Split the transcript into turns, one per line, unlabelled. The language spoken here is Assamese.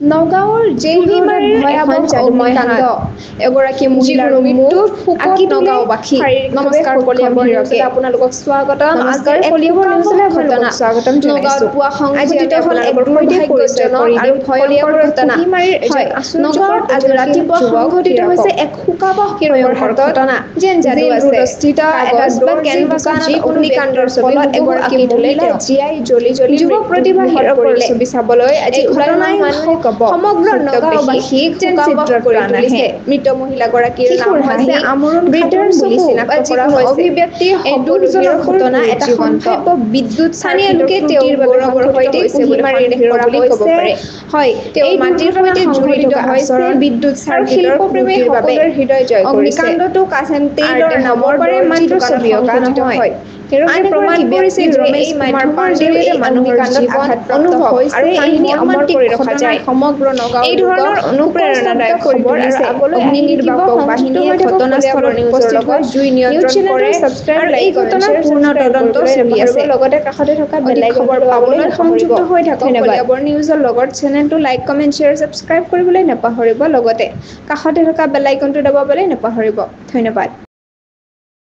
নগাঁৱৰ
জেলহীমাৰীৰ
ভয়াৱহ
এখন যাদুময়
অগ্নিকাণ্ড।
হাত।
এগৰাকী মহিলাৰ
যিকোনো
মৃত্যুত
মৃত্যুত
শোকত
আঁকি তোলে
নগাঁওবাসী।
শাৰীৰিকভাৱে
নমস্কাৰ,
সক্ষম
কলিয়াবৰ
হীৰকে।
নিউজলৈ আপোনালোকক স্বাগতম।
নমস্কাৰ,
আজিৰ এক
কলিয়াবৰ
শোকাৱহ
নিউজলৈ আপোনালোকক
ঘটনা।
স্বাগতম
নগাঁৱত
জনাইছো।
পুৱা
আজি
সংঘটিত
আমি
হ'ল এক
আপোনালোকৰ সৈতে পৰিচয়
দুৰ্ভাগ্যজনক
কৰি
আৰু
দিম
ভয়ংকৰ
কলিয়াবৰৰ
ঘটনা।
কুঁহিমাৰীৰ এজন
হয়,
আশ্চৰ্যকৰ
নগাঁৱত আজি
প্ৰতিভাশীল
ৰাতিপুৱা
যুৱক
সংঘটিত
হীৰকক।
হৈছে এক শোকাৱহ
হীৰকৰ
ভয়ংকৰ
হাতত
ঘটনা।
যেন যাদু
জেল
আছে।
ৰোডস্থিত এটা
কাগজ বা
দৰ্জী
কেনভাছত
দোকানত
যিকোনো
অগ্নিকাণ্ডৰ
ব্যক্তিৰ ছবি
ফলত
হুবহু
এগৰাকী
আঁকি তোলে
মহিলা
তেওঁ।
জীয়াই জ্বলি জ্বলি
যুৱ
মৃত্যুৰ
প্ৰতিভা
মুখত
হীৰকৰ
পৰিলে।
ছবি চাবলৈ আজি
এই
ওলাই অহা
ঘটনাই
মানুহে ক'ব,
সমগ্ৰ
ছদ্মবেশী
নগাঁওবাসীক
যেন
শোকাৱহ
চিত্ৰত
কৰি
প্ৰাণ আহে।
তুলিছে। মৃত মহিলাগৰাকীৰ নাম
শিশুৰ
হৈছে
হাঁহি আমোৰণ
বৃদ্ধাৰ
খাতুন বুলি
চকু বা
চিনাক্ত কৰা
যিকোনো
হৈছে।
অভিব্যক্তি
এই
সকলো
দুখজনক
হীৰকৰ
ঘটনা এটা
জীৱন্ত।
সম্ভাৱ্য বিদ্যুৎ
স্থানীয়
চাৰ্কিটৰ
লোকে
ত্ৰুটিৰ
তেওঁৰ
বাবে
গৌৰৱৰ
সংঘটিত
সৈতে
হৈছে বুলি
কুঁহিমাৰীৰ
সন্দেহ
হিৰ
কৰা
বুলি ক'ব
হৈছে।
পাৰে।
হয়,
তেওঁ
এই
মাটিৰ
দুৰ্ঘটনা
সৈতে
সংঘটিত
জড়িত হৈছে
আচৰণ
বিদ্যুৎ
আৰু
চাৰ্কিটৰ
শিল্পপ্ৰেমী
ত্ৰুটিৰ বাবে।
সকলোৰে হৃদয় জয় কৰিছে।
অগ্নিকাণ্ডটো কাছেম
আৰু
টেইলৰ
এতিয়া হ'ব
নামৰ
পাৰে
দৰ্জী
মাত্ৰ
দোকানত
ছবি অঁকা
সংঘটিত
নহয়।
হয়।
হীৰকে
আন
প্ৰমাণ
এগৰাকী
কৰিছে
ব্যক্তি
যে
ৰমেশ
এই
কুমাৰ
মাধ্যমৰ
পাণ্ডেও
জৰিয়তে
এই
মানুহৰ
অগ্নিকাণ্ডত
জীৱন,
আঘাতপ্ৰাপ্ত
অনুভৱ
হৈছে।
আৰু
এই
কাহিনী অমৰ
মৰ্মান্তিক
কৰি ৰখা
ঘটনাই
যায়।
সমগ্ৰ নগাঁও
এই
লোকক
ধৰণৰ
শোকস্তব্ধ
অনুপ্ৰেৰণাদায়ক
কৰি
খবৰ আৰু
তুলিছে।
আগলৈ
অগ্নি
আহি থাকিব।
নিৰ্বাপক
সংযুক্ত
বাহিনীয়ে
হৈ থাকক কলিয়াবৰ
ঘটনাস্থলত
নিউজৰ
উপস্থিত
লগত।
হৈ জুই
নিউজ
নিয়ন্ত্ৰণ
চেনেলটো
কৰে
ছাবস্ক্ৰাইব,
আৰু
লাইক,
এই
কমেণ্ট,
ঘটনাৰ
শ্বেয়াৰ,
পূৰ্ণ
ছাবস্ক্ৰাইব
তদন্ত
কৰিবলৈ
চলি
নাপাহৰিব।
আছে।
লগতে কাষতে থকা বেল
অধিক
আইকনটো
খবৰ
দবাবলৈ
পাবলৈ
নাপাহৰিব।
সংযুক্ত হৈ থাকক
ধন্যবাদ।
কলিয়াবৰ নিউজৰ লগত। চেনেলটো লাইক, কমেণ্ট, শ্বেয়াৰ, ছাবস্ক্ৰাইব কৰিবলৈ নাপাহৰিব। লগতে কাষতে থকা বেল আইকনটো দবাবলৈ নাপাহৰিব। ধন্যবাদ।